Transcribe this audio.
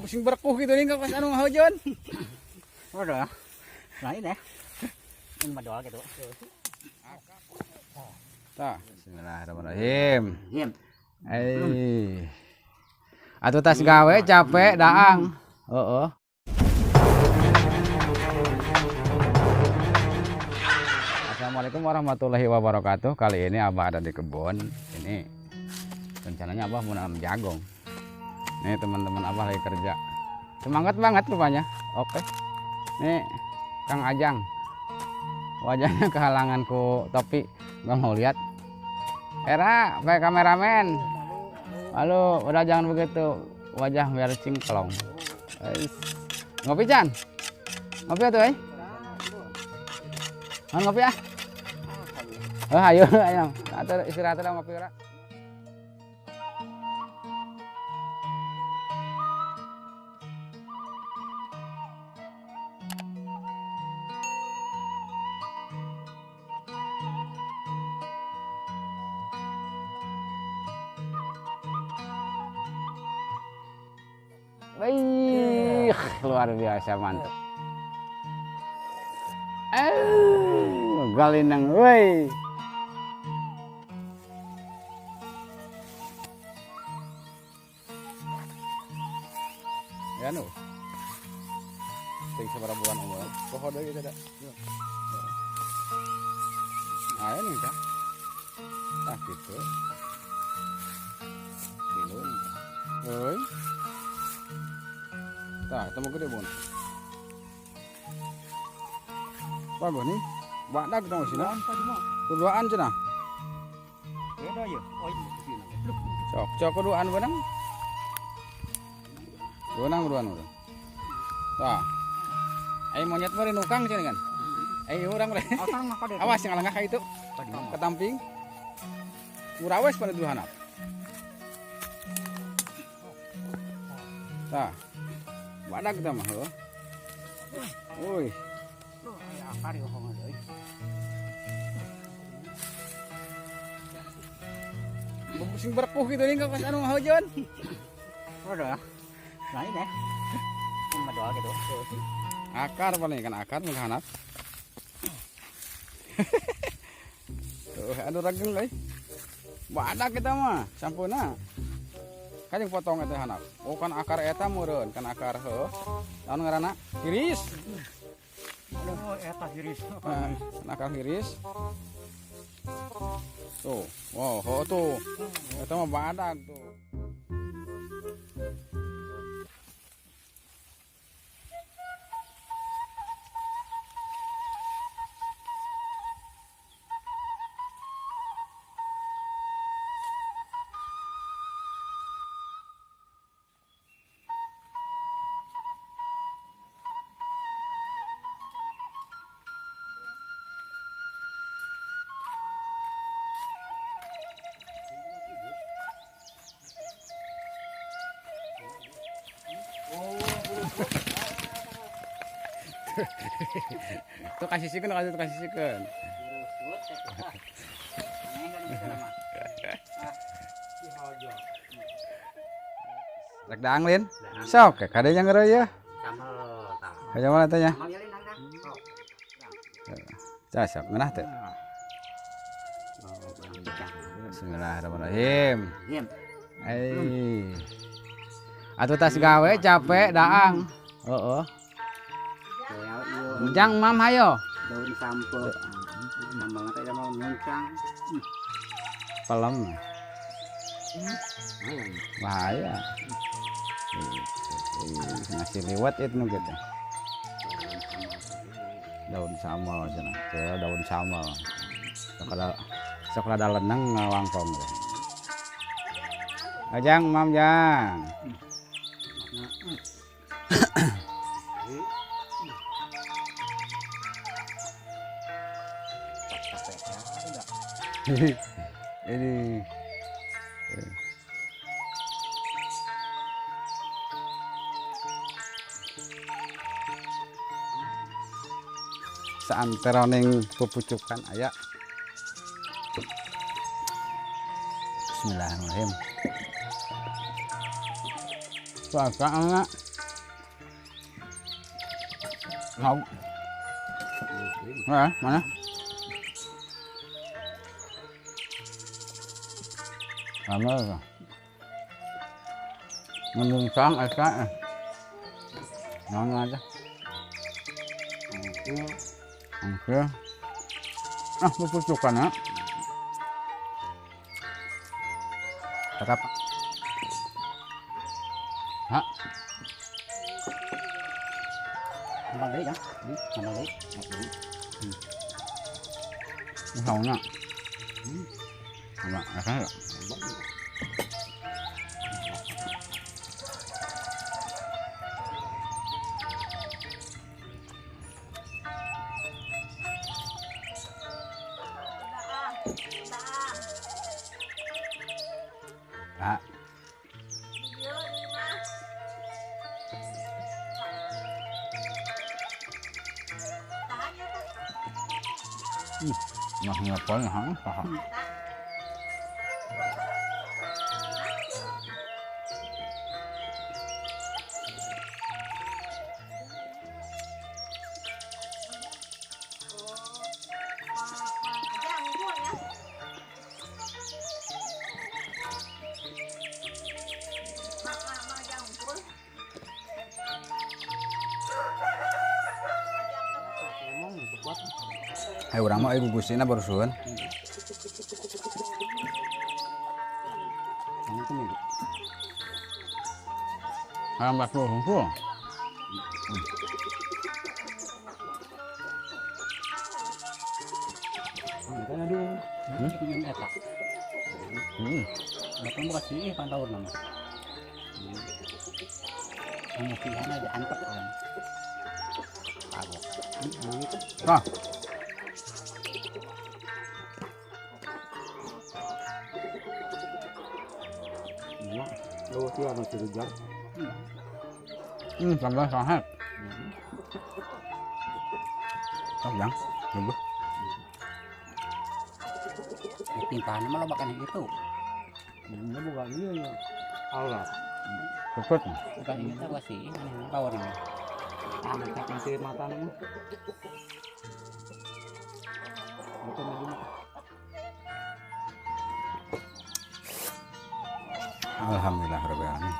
Sing berkuh gitu nih pas anu ngahujan. Waduh. Lain ya. Ini madol gitu. Tah, bismillahirrahmanirrahim. Eh. Atuh tas gawe capek daang. Heeh. Assalamualaikum warahmatullahi wabarakatuh. Kali ini Abah ada di kebun. Ini rencananya Abah mau nanam jagung. Nih teman-teman Abah lagi kerja. Semangat banget rupanya. Oke. Nih Kang Ajang. Wajahnya kehalangan ku topi. Gak mau lihat. Era, pakai kameramen. Halo, udah jangan begitu. Wajah biar cingklong. Ngopi Chan? Ngopi atuh euy? Mau ngopi ah? Oh, ayo, ayo. Atuh istirahat lah ngopi ora. Wih, luar biasa mantap. Galinang, woi. Ya nu. Ting sabaraha bulan umur. Poho deui teh da. Nah, ini tah. Tah kitu. Tilu. Heuy. Tah, eta mah gede bon. Bagus nih. Badak dong sini. Keduaan cenah. Beda ya. Oh, ini. Sok, sok keduaan benang. Benang keduaan urang. Tah. Ai monyet mah nukang cenah kan. Ai urang mah. Awas yang ngalangkah ka itu. Ketamping. Urawes pada dua hanap. Tah. Badak kita mah heuh. Uy. Akar yo hong deui. Sing berkuh gitu nih pas anu ngahujan. Waduh. Lain ya. Ini madol gitu. Akar paling kan akar mah hanap. Tuh anu rageng euy. Badak kita mah sampuna. Kan yang potong eta hanap. Oh kan akar eta meureun, kan akar heuh. Naon ngaranna? Hiris. Oh, eta hiris. Nah, akar hiris. Tuh, wow, oh, tuh. Eta mah badak tuh. Tuh kasih sikeun, kasih tuh kasih sikeun. Rek daang lin. Sok kade nya ngeureuy ya. Sambel tah. Kade mana teh nya? Cah sok ngeunah teh. Bismillahirrahmanirrahim. Eh. Atuh tas gawe capek daang. Heeh. Jang mam hayo. Daun sampo. Nambang teh mau nguncang. Pelem. Bahaya. Nasi liwet itu nu gitu. Daun samal cenah. Daun samal. Sok rada leneng ngawangkong. Ajang mam jang. Ini saantero ning pupucukan aya. Bismillahirrahmanirrahim. Suaka anak. Mau. Nah, mana? Lama ya. Ngomong sang esa. Nong aja. Oke. Ah, pucukan ya. Tetap. Hah? Nambah deui ya. Nambah deui. Sauna. Apa? Rasanya enggak? Pak. Nah, ngapain hang? Ayo urang mah euy gugusina barusuheun. Hayang bakso hungkul. Ah. Tambah sangat. Sok yang, coba. Pintahan mah lo makan itu. Ini bukan iya ya. Allah. Cepet. Bukan ini tahu sih, aneh power ini. Ah, nanti mata nih. Alhamdulillah rabbil alamin.